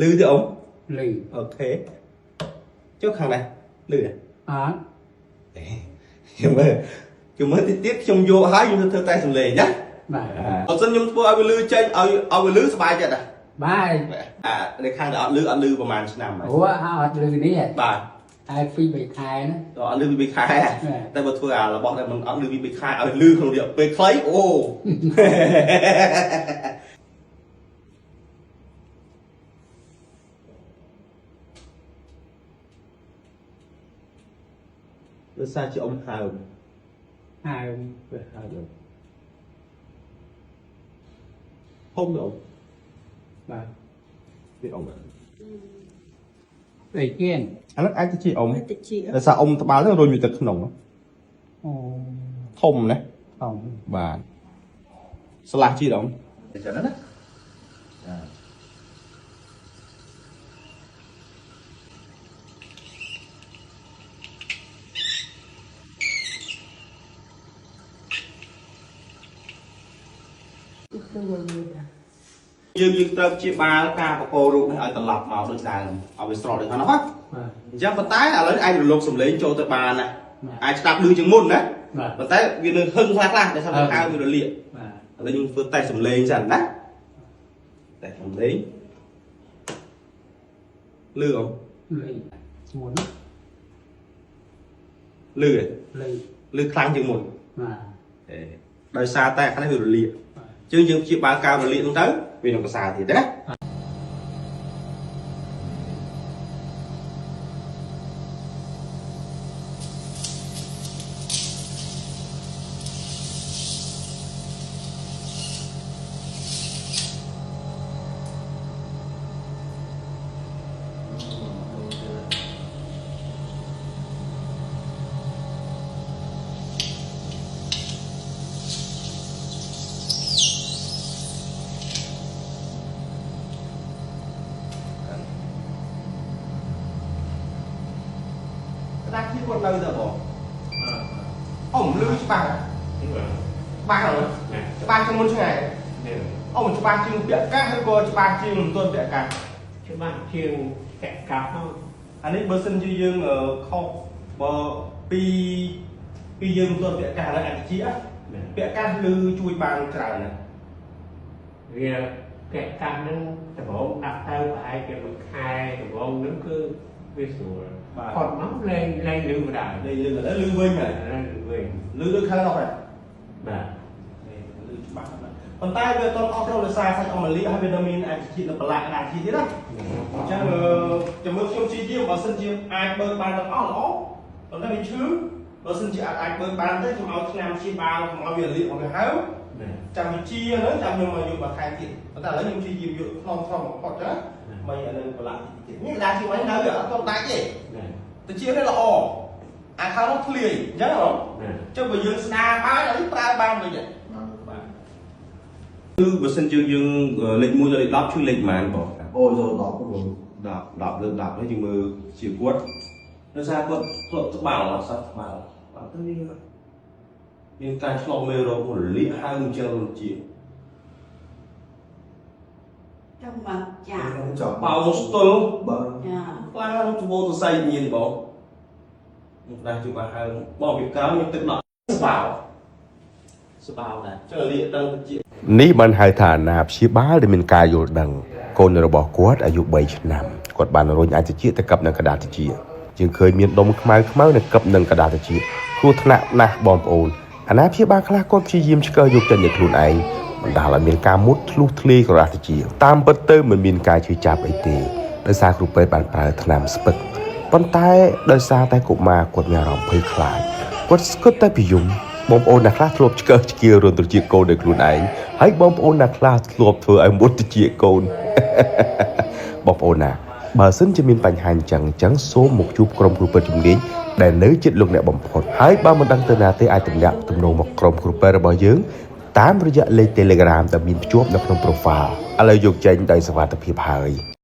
លឺទេអ៊ំ លឺ OK ចុះខាងនេះលឺទេ អត់ ខ្ញុំមើលខ្ញុំមើលតិចទៀតខ្ញុំយកហើយខ្ញុំទៅធ្វើតែសំឡេងណា បាទ អត់សិនខ្ញុំធ្វើឲ្យវាលឺចេញឲ្យឲ្យវាលឺសប្បាយចិត្តហ៎ បាទ អានៅខាងដែលអត់លឺអត់លឺប្រហែលឆ្នាំហើយ អូអត់លឺនេះ បាទ ហើយពីរបីខែណា អត់លឺពី3ខែតែបើធ្វើអារបស់ដែលមិនអត់លឺពី3ខែឲ្យលឺក្នុងរយៈពេលខ្លីអូ ដោយសារជាអ៊ំហើម ហើម វាហើមអ៊ំធំទេអ៊ំ បាទ វាអ៊ំ អីគៀន អានោះអាចទៅជាអ៊ំ តិច ដោយសារអ៊ំត្បាល់ហ្នឹងរុញវាទៅក្នុង អូ ធំណា ធំ បាទស្លាស់ជីដងអញ្ចឹងណា ទៅវិញដែរ យើងយើងត្រូវព្យាបាលការបកគោរូបនេះឲ្យត្រឡប់មកដូចដើមឲ្យវាស្រស់ដូចហ្នឹងណា បាទ អញ្ចឹងប៉ុន្តែឥឡូវអាចរលកសំឡេងចូលទៅបានណា បាទ អាចស្ដាប់ឮជាងមុនណា បាទ ប៉ុន្តែវានៅហឹងខ្លះខ្លះដោយសារវាហើមវារលាក បាទ ឥឡូវខ្ញុំធ្វើតេស្តសំឡេងសិនណាតេស្តសំឡេងលឺអត់ លឺមុន លឺទេ លឺ លឺខ្លាំងជាងមុន បាទ អេដោយសារតែខាងនេះវារលាក បាទ អញ្ចឹងយើងព្យាបាលការរលាកហ្នឹងទៅវានឹងប្រសើរទៀតណាក្តារគ្នាគាត់នៅទៅបងអ៊ំលឺច្បាស់ច្បាស់ហើយច្បាស់ជាងមុនឆ្ងាយអ៊ំច្បាស់ជាងពាក់កាសឬក៏ច្បាស់ជាងមិនទាន់ពាក់កាស ច្បាស់ជាងពាក់កាសហ្នឹង អានេះបើសិនជាយើងខុសបើពីពីយើងមិនទាន់ពាក់កាសឥឡូវអាចជាពាក់កាសលឺជួយបានច្រើនណាស់ វាពាក់កាសហ្នឹងដំបូងដាក់ទៅប្រហែលជាមួយខែដំបូងហ្នឹងគឺវាស្រួលផុតមកលែងលែងលឺបណ្ដោយ លេងលឺឥឡូវលឺវិញហើយ លែងលឺវិញ លឺដូចខាងនោះហើយ បាទ លឺច្បាស់ណាស់ប៉ុន្តែវាអត់ទាន់អស់ទៅដោយសារសាច់អមលីហើយវានៅមានអាចជាតិនៅប្រឡាក់អាចជាតិទៀតណាអញ្ចឹងចាំមើលខ្ញុំព្យាយាមបើសិនជាអាចបើកបានទាំងអស់ល្អប៉ុន្តែវាឈឺបើសិនជាអាចបើកបានទេខ្ញុំឲ្យថ្នាំព្យាបាលកុំឲ្យវាលាកមកវាហើម បាទ ចាំវិជាហ្នឹងចាំខ្ញុំមកយកបន្ថែមទៀតប៉ុន្តែឥឡូវខ្ញុំព្យាយាមយកថ្នមថ្នមបំផុតចឹងមិនឥឡូវប្រឡាក់ទៀតនេះក្តារជាងនេះនៅវាអត់ទាន់ដាច់ទេ បាទ តិចនេះល្អអាខាងនោះធ្លាយអញ្ចឹងហ៎ បាទ ចុះបើយើងស្ដារបានឥឡូវប្រើបានវិញបាទគឺបើសិនយើងយើងលេខ1ដល់លេខ10ជួយលេខប៉ុន្មានបង អូចូល10បង 10 10លើ10ហើយយើងមើលជាគាត់ដោយសារគាត់ធ្លាប់ត្បាល់អត់សោះត្បាល់បាទទៅវាមានការឆ្លងមេរោគរលាកហើមជារំជា ចង់មកចា ចាប់ បោស្ទល់ បាទ ចា ខ្លានោះច្បូតសៃញៀនបងខ្ញុំផ្ដាស់ជួបអាហើមបងពីក្រោយមានទឹកដក់ស្បោស្បោដែរចុះលាកដឹងទៅជា នេះបានហៅថាអាណាព្យាបាលដែលមានការយល់ដឹងកូនរបស់គាត់អាយុ3ឆ្នាំគាត់បានរុញអាចតិចទៅកឹបនឹងកដាលតិចយើងឃើញមានដុំខ្មៅខ្មៅនៅកឹបនឹងកដាលតិចគ្រោះថ្នាក់ណាស់បងប្អូនអាណាព្យាបាលខ្លះគាត់ព្យាយាមឆ្កឹះយកចេញដោយខ្លួនឯងបណ្ដាលឲ្យមានការមុតធ្លុះធ្លាយក្រដាសតិចតាមពិតទៅមិនមានការឈឺចាប់អីទេដោយសារគ្រូពេទ្យបានប្រើថ្នាំស្ពឹកប៉ុន្តែដោយសារតែកុមារគាត់មានអារម្មណ៍ភ័យខ្លាចគាត់ស្គត់តែពីយំ បងប្អូនអ្នកខ្លះធ្លាប់ឆ្កឹះឆ្កៀលរនត្រចៀកកូនដោយខ្លួនឯងហើយបងប្អូនអ្នកខ្លះធ្លាប់ធ្វើឲ្យមុតត្រចៀកកូន បងប្អូនណាបើសិនជាមានបញ្ហាអញ្ចឹងអញ្ចឹងសូមមកជួបក្រុមគ្រូពេទ្យជំនាញដែលនៅជិតលោកអ្នកបំផុតហើយបើមិនដឹងទៅណាទេអាចទំនាក់ទំនងមកក្រុមគ្រូពេទ្យរបស់យើងតាមរយៈលេខ Telegram ដែលមានភ្ជាប់នៅក្នុង profile ឥឡូវយកចេញដោយសុវត្ថិភាពហើយ។